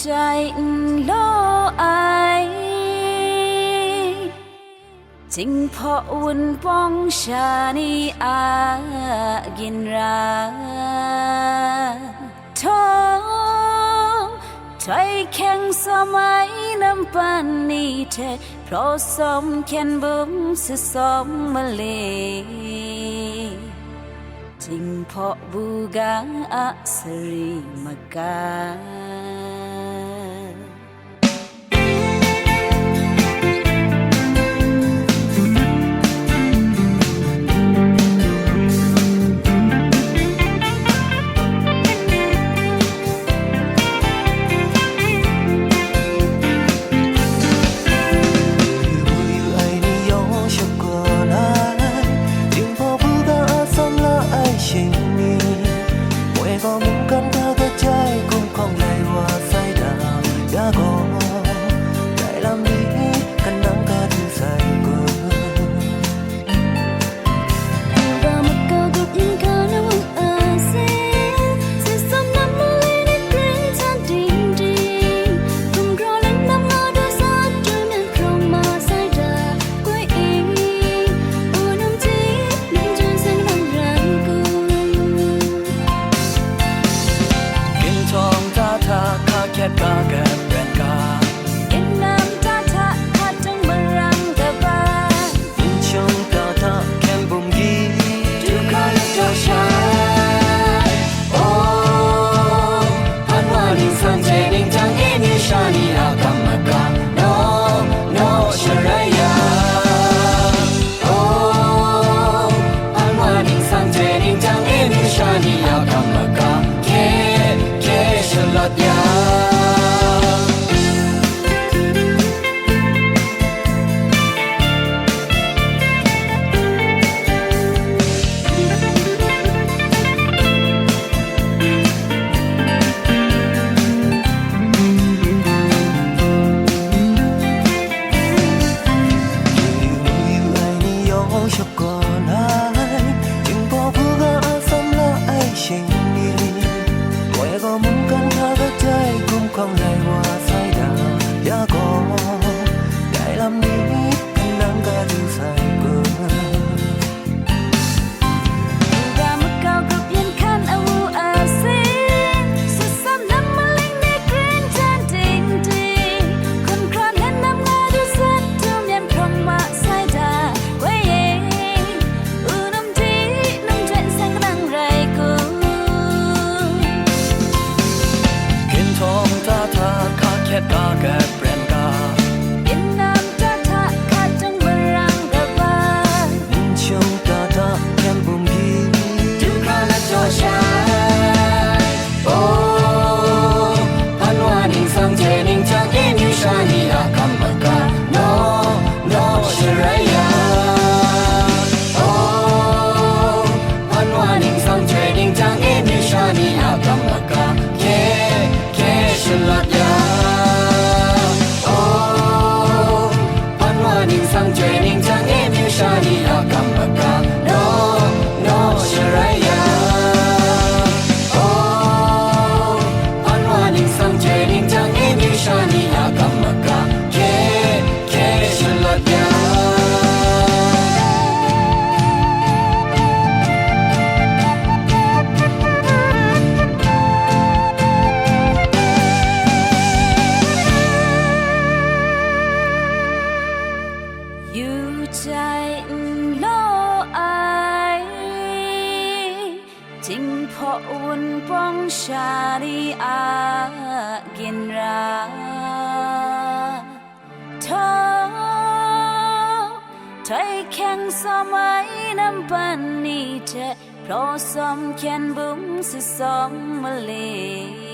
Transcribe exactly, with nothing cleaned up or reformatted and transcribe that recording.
Dai n law ai, Jinghpaw Wunpawng sha ni a ginra, htawng, htoi hkyeng sawm ai nampan ni hte, hpraw sawm hkyen bum sut sawm male, Jinghpaw buga a sari maga. Kintawng ta hta hka hkyet ga gat pren ga. Inam ta hta hka tung marang kaba. Nshung ta hta hkyem bum gi. Du hkra na taw shai. Oh, hpan wa ningsang hte ningtang e, myu sha ni a kam maga, naw, naw sharai ya. Oh, hpan wa ningsang hte ningtang e, myu sha ni a kam maga, hkye, hkye shalawt ya. Yu yu ai ni yawng shakawn ai, Jinghpaw buga a sam la ai shing ni, koi gaw mungkan hta kadai gumhkawng lai wa sai da, ya gaw, dai lam ni kanang ka du sai kun. Nda makau grup yin hkan awu asi, sasam lam maling ni grin jan ting ting, hkun hkra hlen lam nga du sat, tum yan hprawng ma sai da, woi e, unum di, num jen seng kanang rai kun. Kintawng ta hta hka hkyet ga gat pren ga. Inam ta hta hka tung marang kaba. Nshung ta hta hkyem bum gi. Du hkra na taw shai. Oh, hpan wa ningsang hte ningtang e, myu sha ni a kam maga, naw, naw sharai ya. Oh, hpan wa ningsang hte ningtang e, myu sha ni a kam maga, hkye, hkye shalawt ya. Oh, hpan wa ningsang hte ningtang e, myu sha ni a kam maga, naw, naw sharai ya. Oh, hpan wa ningsang hte ningtang e, myu sha ni a kam maga, hkye, hkye shalawt ya. Yu jai n law ai, Jinghpaw Wunpawng sha ni a ginra, htawng, htoi hkyeng sawm ai nampan ni hte, hpraw sawm hkyen bum sut sawm male.